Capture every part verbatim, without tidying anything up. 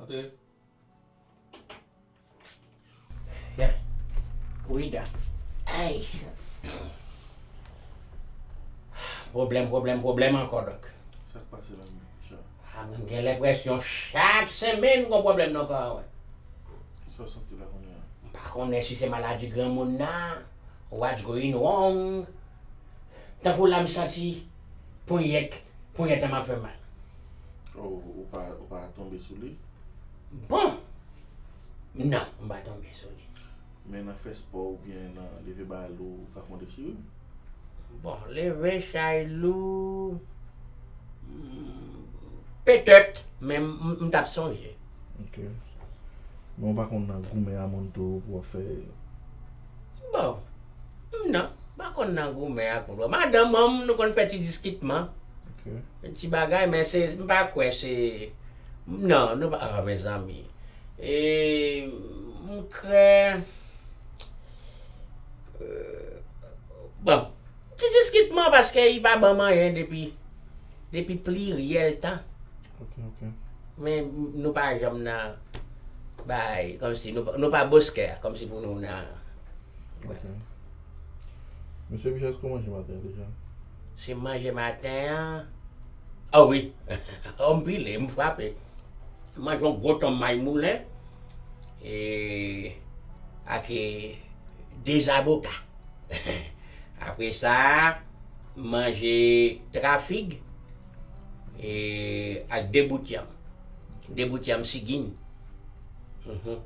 Yeah. Wi, da. Ay. Pwoblèm, pwoblèm, pwoblèm ankò, dòk. Sa k pase la menm, Bicha? A, mwen gen lenpresyon chak semenn gon pwoblèm nan kò a mwen. Kisa w santi la kounye a? M pa konnen si se maladi granmoun nan, what's going wrong. Tankou la m santi ponyèt, ponyèt an m ap fè mal. Oh, ou pa, ou pa tonbe sou li? Bon! Non, m pa tonbe sou li. Men nan fè spò oubyen nan leve bagay lou, ou ka fè yon dechirè? Bon, leve chay lou, hmm, petèt, men m, m, m t ap sonje. Ok. Men ou pa konn nan goumen a moun tou pou w ap fè? Bon, non, m pa konn nan goumen ak moun. Madanm mwen, nou konn fè ti diskitman. Ok. Ti bagay, men se, m pa kwè se, non, nou pa, ah, mezanmi. E, m kwè, euh, bon, ti diskitman paske li pa ban m anyen depi, depi pliryèl tan. Ok, ok. Men nou pa janm nan bay, kòmsi nou, nou pa boskè, kòmsi pou nou nan. Ok. Mesye Bicha, èske w manje maten an deja? Si m manje maten an, oh wi. Oh, m pile, m frape. M manje yon gwo tonm may moulen, e, ak, e, de zaboka. Apre sa, m manje twa fig, e, ak de bout yanm. De bout yanm sigin. Mhm.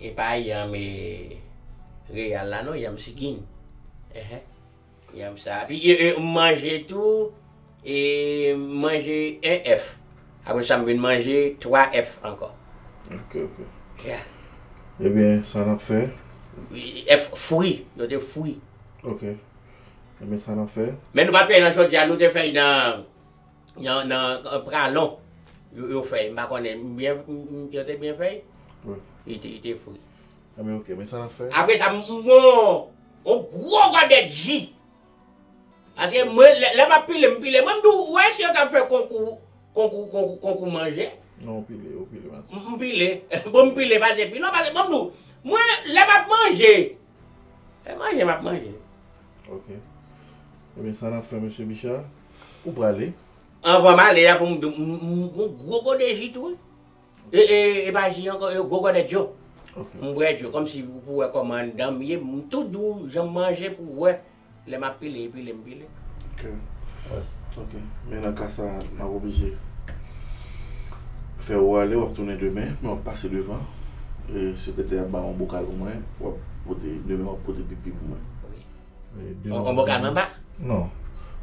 E pa yanm, e, reyal la non, yanm sigin. Ehe. Yanm sa. Epi, e, e, m manje tou, e, m manje en èf. Apre sa, m vin manje twa èf ankò. Ok, ok. Yeah. Ebyen, sa n ap fè? Èf fri, yo te fri. Ok. Ebyen, sa n ap fè? Men nou pa t fè nan jodi a, nou te fè nan, nan, nan, euh, pralon. Yo, yo fè, m pa konnen, m byen, m, m, yo te byen fè? Wi. Li te, li te fri. Ebyen, ok, men sa n ap fè? Apre sa, m, m gon, yon gwo gòdèt ji. Paske mwen, lè, lè m ap pile, m pile. Mwen, m di w, ou wè si yo t ap fè konkou, konkou, konkou, konkou manje? Non, ou pile, ou pile, man. M, m pile. Bon, m pile, pase pile. Non, pase, bon, m di w, mwen, lè m ap manje, se manje m ap manje. Ok. Ebyen, sa n ap fè, mesye Bicha, ou prale? Anvan m ale a, pou m di w, m, m, m gon gwo gòdèt ji tou, wi. E, e, e pa ji ankò, e gwo gòdèt djo. Ok. M bwè djo, kòmsi pou, pou wè kòman anndan m ye, m tou di w jan m manje pou w wè lè m ap pile, pile m pile. Ok. Wè. Ok. Men nan ka sa, m ap oblije fè ou ale, w ap tounen demen, men w ap pase devan. E, sekretè a ba w yon bokal pou mwen, w ap pote, demen w ap pote pipi pou mwen. Wi. E, de On, on bokal anba? Non.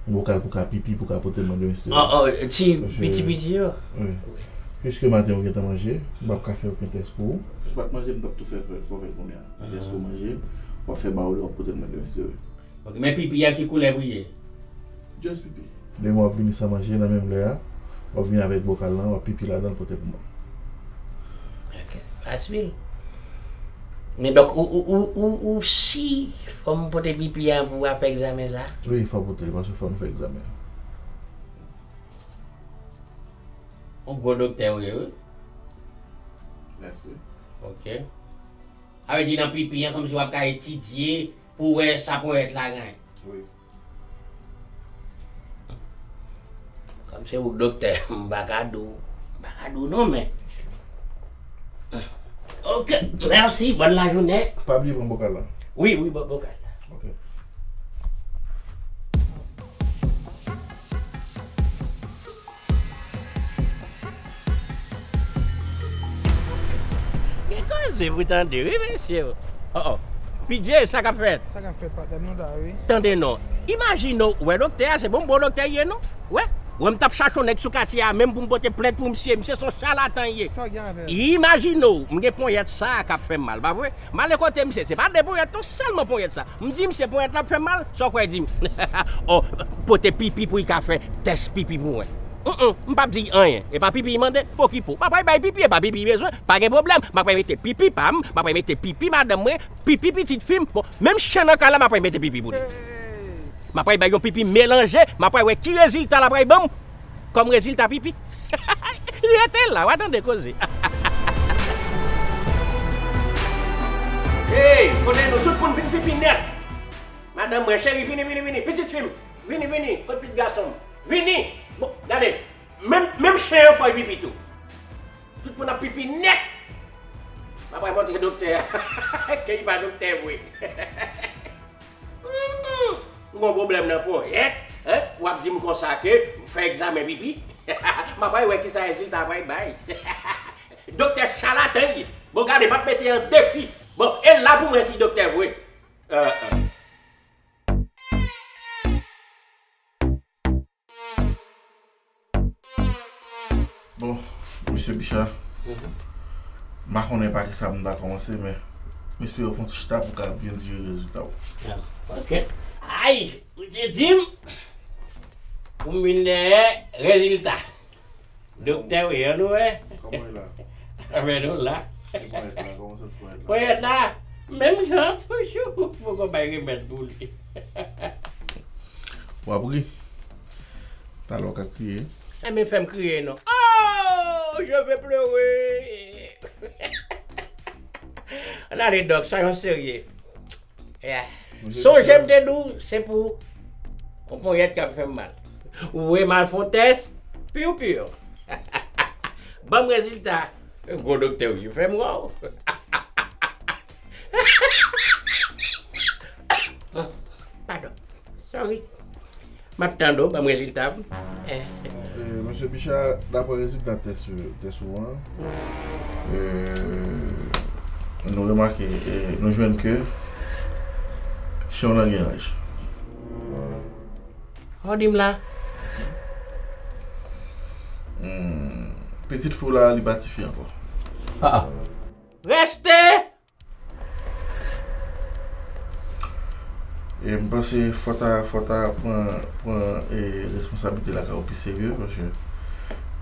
Yon bokal pou ka pipi, pou ka pote mwen demen, si te vle. Oh, oh, ti, piti, piti yo? Wi. Wi. Piske maten ou gentan manje, m p ap ka fè okenn tès pou ou. Si w pa t manje, m t ap tou fè, fè, fè w fè l kounye a. Deske w manje, w ap fè bawle, w ap pote l mwen demen, si te vle. Ok, men pipi a ki koulè pou l ye? Just pipi. Demen w ap vini san manje nan menm lè a, w ap vini avèk bokal lan, w ap pipi ladan l pote pou mwen. Ok, fasil. Men donk, ou, ou, ou, ou, ou si fò m pote pipi a pou w ap fè egzamen sa? Wi, fò w pote l, paske fò nou fè egzamen an. Ou gwo doktè ou ye, wi. Mèsi. Ok. Sa vle di nan pipi an, kòmsi w ap ka etidye pou wè sa ponyèt la gen. Wi. Kòm se ou k doktè, m pa ka di w, m pa ka di w non, men. Ok, mèsi, bòn lajounen. Pa bliye pran bokal la. Wi, wi, bo-, bokal la. Ok. Gen koze pou tande, wi, mesye. Oh, oh. P J, sa k ap fèt? Sa k ap fèt, patnè m, nou la, wi. Tande non. Imajine w, wè doktè a, se bon, bon doktè l ye, non? Wè, wè m t ap chache yon nèg sou katye a, menm pou m pote plent pou misye, misye se yon chalatan l ye. Sa w gen avè l? Imajine w, m gen ponyèt sa a k ap fè m mal, pa vre? M ale kote misye, se pa de ponyèt non, sèlman ponyèt sa. M di misye ponyèt la ap fè m mal, sa w kwè l di m? Oh, pote pipi pou l ka fè tès pipi pou mwen. Mm, mm, m p ap di anyen. E pa pipi l mande, pokipo. M ap al bay pipi, e pa pipi l bezwen, pa gen pwoblèm. M ap al mete pipi pa m, m ap al mete pipi madanm mwen, pipi pitit fi m. Bon, menm chen nan kay la, m ap al mete pipi pou li. M ap al bay yon pipi melanje, m ap al wè ki rezilta l ap al ban m kòm rezilta pipi. Rete la, w a tande koze. Hey, kote nou? Tout moun vin pipi nèt. Madanm mwen, cheri, vini, vini, vini. Pitit fi m, vini, vini. Kot pitit gason m? Vini. Bon, gade, menm, menm chen an fò l pipi tou. Tout moun ap pipi nèt. M ap al montre doktè a ke li pa doktè vre. M gon pwoblèm nan ponyèt, hein? W ap di m konsa ke m fè egzamen pipi. M ap al wè kisa rezilta a pral bay. Doktè chalaten li ye. Bon, gade, m ap mete an defi. Bon, e la pou mwen si doktè vre. Euh, euh. Bon, mesye Bicha, m pa konnen pa kisa m ta kòmanse, men m espere w fè yon ti chita pou w ka byen dire rezilta w. Ah, ok. Ay, ou te di m pou m vin dèyè rezilta. Doktè, wi, ann wè. Kòman w ye la? Avè nou la. E ponyèt la, kòman w santi ponyèt la? Ponyèt la, menm jan toujou, poko bay remèd pou li. W ap ri. Talè w ka kriye. Enben, fè m kriye non. Oh, je vais pleurer. Ann ale, dòk, soyons sérieux. Yeah. Sonje m te di w, se pou yon ponyèt k ap fè m mal. Ou voye m al fè yon tès, piw piw. Ban m rezilta. Gwo doktè, wi, fè m wè w. Padon. Sorry. M ap tande w, ban m rezilta m. Eh. Eh, mesye Bicha, daprè rezilta tès, tès ou an, eh, nou remake, eh, nou jwenn ke chen w nan gen laj. Sa w di m la? Hmm, pitit fi w la, li pa tifi ankò. Ah, ah. Rèste! E m panse fò ta, fò ta pran, pran, e, responsablite lakay ou pi serye, paske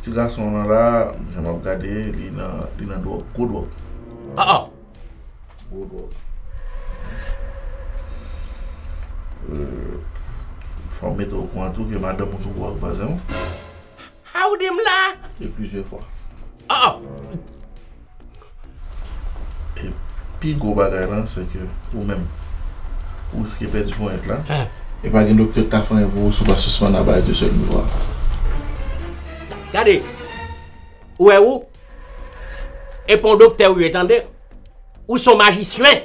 ti gason w lan la, jan m ap gade, li nan, li nan dwòg, gwo dwòg. Ah, ah. Gwo dwòg. E, fò m mete w okouran tou ke madanm ou tou gwo ak vwazen w. Sa w di m la? E plizyè fwa. Ah! E pi gwo bagay lan, se ke ou menm, ou riske pèdi ponyèt la. Ah. E pa gen doktè k ka fè anyen pou ou si w pa sispann ap bay de sèl miwa. Gade, ou wè ou, e pa yon doktè ou ye, tande? Ou se yon majisyen.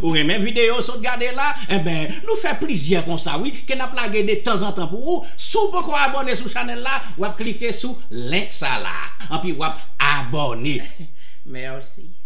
Ou renmen videyo w sot gade la? Enben, nou fè plizyè konsa wi, ke n ap lage de tanzantan pou ou. Si w poko abòne sou chanèl la, w ap klike sou link sa la. Anpi w ap abòne. Mèsi.